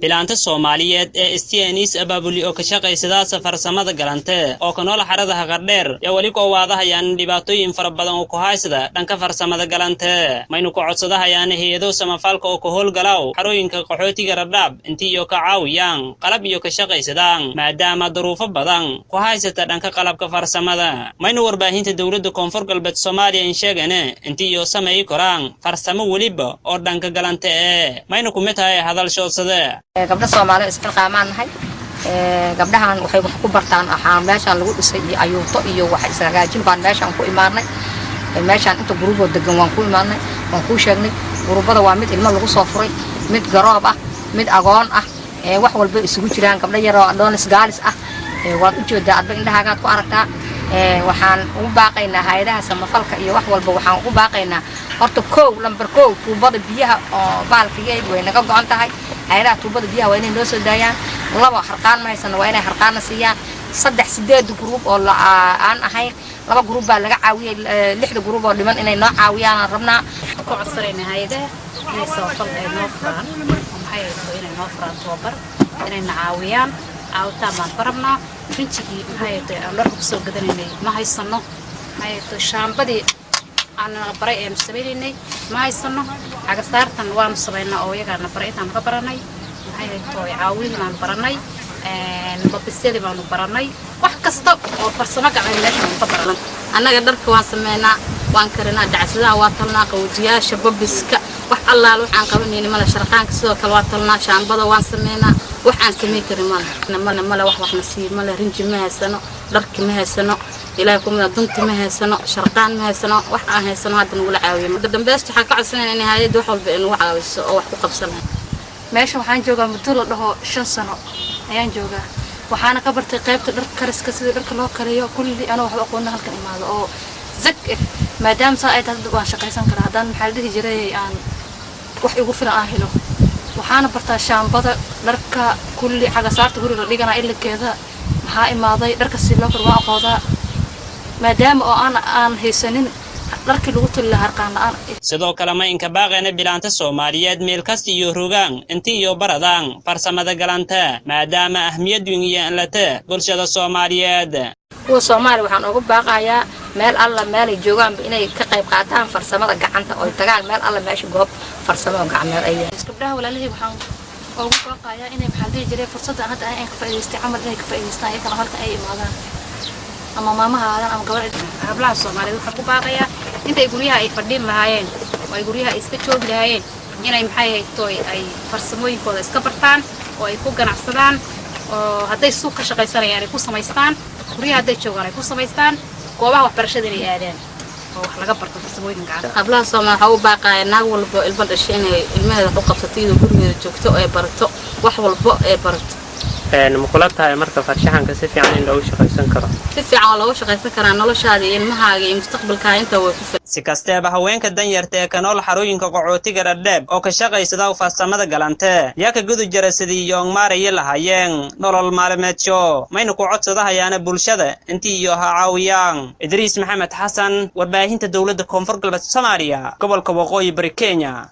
Bilaanta Soomaaliyeed ee Stnis abaabuli oo ka shaqaysadaasa farsamada galante oo ka nool xarada Haqardheer yaa weli ku owaadahayaan dhibaatooyin fara badan oo ku haysada dhanka farsamada galante. Maynu ku codsadahayaan hay-ado samafalka oo ka howlgalaw xarooyinka qaxootiga Radhaab intii iyo ka caawiyaan qalab iyo ka shaqaysadaan, maadaama duruufo badan ku haysata dhanka qalabka farsamada. Maynu warbaahinta dowladda Koonfur Galbeed Soomaaliya in sheegane intii iyo sameeyi koraan farsamo weliba oo dhanka galante ee maynu ku mid tahay hadal shoodsade. Gabdho Soomaaliya isxilqaamaan nahay. Gabdhahan waxay wax ku bartaan waxaan meeshaan lagu dhisay iyo ayuuto iyo wax ishagaajin baan meeshaan ku imaanay. Meeshaan inta guruuboo degan waan ku imaanay, waan kuu sheegnay. Guruubada waa mid ilmo lagu soo furay, mid garoob ah, mid agoon ah, wax walba isugu jiraan. Gabdho yaroo adoonis gaalis ah waad u jeedaa, adba indhahaagaad ku aragtaa. Waxaan ugu baaqaynaa hay-adaha samafalka iyo wax walba. Waxaan ugu baaqaynaa horta kow, lambar kow, tuubada biyaha oo baalkigeed way naga go-an tahay. Hay-adaha tuubada biyaha waa inay noo soo daayaan. Labo, harqaan ma haysano, waa inay harqaanna siiyaan. Saddex, sideed gruub oo aan ahayn, laba gruub baa laga caawiyey, lixda gruub oo dhiman inay noo caawiyaan aan rabnaa. Ku codsanayna hay-adaha inay samafal ay noo furaan oo maxay ahayto inay noo furaan tababar, inayna caawiyaan. Caawitaan baan ka rabnaa. Rinjigii maxay ahayto aan dharka kusoo gadanaynay ma haysano. Maxay ahayto shaambadii aan baray eenu samaynaynay ma haysano. Cagasaartan waanu samaynaa oo iyagaana baray intaanu ka baranay. Maxay ahayto caawin baanu baranay, babisyadii baanu baranay, wax kasta oo farsamo gacmeed meesha baanu ka baranay. Annaga dharka waan sameynaa, waan karinaa, dacsadaha waa talnaa, qawajiyaasha, babiska, wax allaal waxaan qabanayni male. Sharqaanka sidoo kale waa talnaa, shaambada waan sameynaa. Wax aan samayn karin male, male, male. Wax waxna sii male. Rinji ma haysano, dharki ma haysano, Ilaahay kumida dunti ma haysano, sharqaan ma haysano. Wax aan haysano hadda nagula caawiyo. Dambeesta waxaan ka codsanayna in hay'adda wax walba ay nagu caawiso oo wax ku qabsanayo. Meesha waxaan joogaa muddo la dhaho 5 sano ayaan joogaa. Waxaana ka bartay qaybta dharka kariska, sida dharka loo kariyo kulli. Anoo waxba aqoonna halkan imaado oo zag maadaama saa ay tahay, waan shaqaysan karaa haddaan, maxaa la dhihi jiray, aan wax igu filan aan helo. Waxaana bartaa shaambada, dharka kulli, cagasaarta guriga la dhiganaa ilinkeeda. Maxaa imaaday, dharka si loo karo waan aqoodaa, maadaama oo aan haysanin dharkii lagu toli lahaa, harqaan la-aan. Sidoo kale ma inka baaqeena bilaanta Soomaaliyeed meel kasta iyo rogaan inti iyo baradaan farsamada galanta, maadaama ahmiyad weyn iyo anlata bulshada Soomaaliyeed. Kuwa Soomaaliya waxaan ugu baaqayaa meel alla meelay joogaanba inay ka qayb qaataan farsamada gacanta oo tagaan meel alla meesha goob farsamo gacmeed ay. Gabdhaha walaalihii waxaan ugu baaqayaa inay, maxaa la dhihi jiray, fursadda hadda aan ka faa'iidaystay camal inay ka faa'iidaystaan iyagana, halkan ay imaadaan ama maamaha aadaan ama gabar. Hablaha Soomaaliyeed waxaan ku baaqayaa intay guryaha ay fadhin lahaayeen oo ay guryaha ay iska joogi lahaayeen inay, maxay haytoy, ay farsamooyinkooda iska bartaan oo ay ku ganacsadaan, oo hadday suuq ka shaqaysanayaan ay ku samaystaan, guryaha hadday joogaan ay ku samaystaan, goobaha waxbarashada inay aadaan oo wax laga barto farsamooyinka gacanta. Hablaha Soomaaliya waxaa u baaqaya naag walbo ilmo dhashay inay ilmaheeda wax u qabsato, iyadoo gurigeeda joogto ee barato wax walbo ee barato. Ma kula tahay marka farshaxanka si fiican in loogu shaqaysan karo? Si fiican waa loogu shaqaysan karaa. Noloshaada iyo ilmahaaga iyo mustaqbalkaaga intaa way ku filan. Si kasteeba, haweenka danyarta ee ka nool xarooyinka qaxootiga Dhadheeb oo ka shaqaysada farsamada galante yaa ka gudu jara sidii yoongmaaraya lahaayeen nolol maalmeedsho. Mayna ku codsadahayaana bulshada intii iyo ha caawiyaan. Idriis Maxamed Xasan, warbaahinta dowladda Koonfur Galbeed Soomaaliya, gobolka Waqooyi Bari, Kenya.